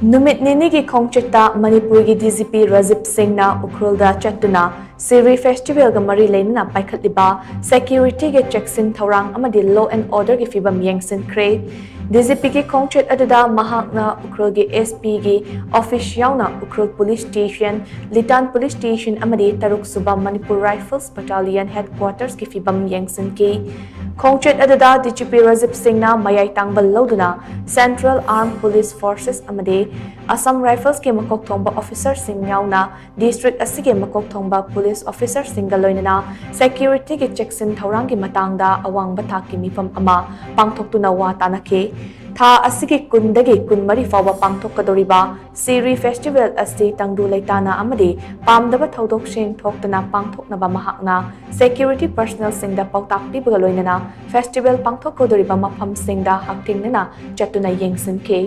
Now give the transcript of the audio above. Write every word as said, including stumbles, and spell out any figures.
ꯅꯨꯃꯤꯠ ꯅꯤꯅꯤꯒꯤ ꯈꯣꯡꯆꯠꯇ ꯃꯅꯤꯄꯨꯔꯒꯤ D G P Rajiv ꯁꯤꯡꯅ ꯎꯈ꯭ꯔꯨꯜꯗ ꯆꯠꯇꯨꯅ ꯁꯤꯔꯤ ꯐꯦꯁꯇꯤꯚꯦꯜꯒ ꯃꯔꯤ ꯂꯩꯅꯅ ꯄꯥꯏꯈꯠꯂꯤꯕ ꯁꯦꯀ꯭ꯌꯨꯔꯤꯇꯤꯒꯤ ꯆꯦꯛꯁꯤꯟ ꯊꯧꯔꯥꯡ ꯑꯃꯗꯤ law and orderꯒꯤ ꯐꯤꯕꯝ ꯌꯦꯡꯁꯤꯟꯈ꯭ꯔꯦ꯫ ꯗꯤ ꯖꯤ ꯄꯤꯒꯤ ꯈꯣꯡꯆꯠ ꯑꯗꯨꯗ ꯃꯍꯥꯛꯅ ꯎꯈ꯭ꯔꯨꯜꯒꯤ ꯑꯦꯁ ꯄꯤꯒꯤ ꯑꯣꯐꯤꯁ ꯌꯥꯎꯅ Ukhrul police station, Litan police station ꯑꯃꯗꯤ ꯇꯔꯨꯛ ꯁꯨꯕ ꯃꯅꯤꯄꯨꯔ ꯔꯥꯏꯐꯜꯁ ꯕꯠꯇꯥꯂꯤꯌꯟ ꯍꯦꯗꯀ꯭ꯋꯥꯇꯔꯁꯀꯤ ꯐꯤꯕꯝ ꯌꯦꯡꯁꯤꯟꯈꯤ꯫ ꯈꯣꯡꯆꯠ ꯑꯗꯨꯗ ꯗꯤ ꯖꯤ ꯄꯤ ꯔꯥꯖꯤꯕ ꯁꯤꯡꯅ ꯃꯌꯥꯏ ꯇꯥꯡꯕ ꯂꯧꯗꯨꯅ Central Armed Police Forces ꯑꯃꯗꯤ ꯑꯁꯥꯝ ꯔꯥꯏꯐꯜꯁꯀꯤ ꯃꯀꯣꯛ ꯊꯣꯡꯕ ꯑꯣꯐꯤꯁꯔꯁꯤꯡ ꯌꯥꯎꯅ ꯗꯤꯁꯇ꯭ꯔꯤꯛ ꯑꯁꯤꯒꯤ ꯃꯀꯣꯛ ꯊꯣꯡꯕ ꯄꯨꯂꯤꯁ ꯑꯣꯐꯤꯁꯔꯁꯤꯡꯒ ꯂꯣꯏꯅꯅ ꯁꯦꯀ꯭ꯌꯨꯔꯤꯇꯤꯒꯤ ꯆꯦꯛꯁꯤꯟ ꯊꯧꯔꯥꯡꯒꯤ ꯃꯇꯥꯡꯗ ꯑꯋꯥꯡꯕ ꯊꯥꯛꯀꯤ ꯃꯤꯐꯝ ꯑꯃ ꯄꯥꯡꯊꯣꯛꯇꯨꯅ ꯋꯥ ꯇꯥꯅꯈꯤ꯫ ꯊꯥ ꯑꯁꯤꯒꯤ ꯀꯨꯟꯗꯒꯤ ꯀꯨꯟꯃꯔꯤ ꯐꯥꯎꯕ ꯄꯥꯡꯊꯣꯛꯀꯗꯧꯔꯤꯕ ꯁꯤꯔꯤ ꯐꯦꯁꯇꯤꯚꯦꯜ ꯑꯁꯤ ꯇꯪꯗꯨ ꯂꯩꯇꯥꯅ ꯑꯃꯗꯤ ꯄꯥꯝꯗꯕ ꯊꯧꯗꯣꯛꯁꯤꯡ ꯊꯣꯛꯇꯅ ꯄꯥꯡꯊꯣꯛꯅꯕ ꯃꯍꯥꯛꯅ ꯁꯦꯀ꯭ꯌꯨꯔꯤꯇꯤ ꯄꯔꯁꯅꯦꯜꯁꯤꯡꯗ ꯄꯥꯎꯇꯥꯛ ꯄꯤꯕꯒ ꯂꯣꯏꯅꯅ ꯐꯦꯁꯇꯤꯚꯦꯜ ꯄꯥꯡꯊꯣꯛꯀꯗꯧꯔꯤꯕ ꯃꯐꯝꯁꯤꯡꯗ ꯍꯛꯊꯦꯡꯅꯅ ꯆꯠꯇꯨꯅ ꯌꯦꯡꯁꯤꯟꯈꯤ꯫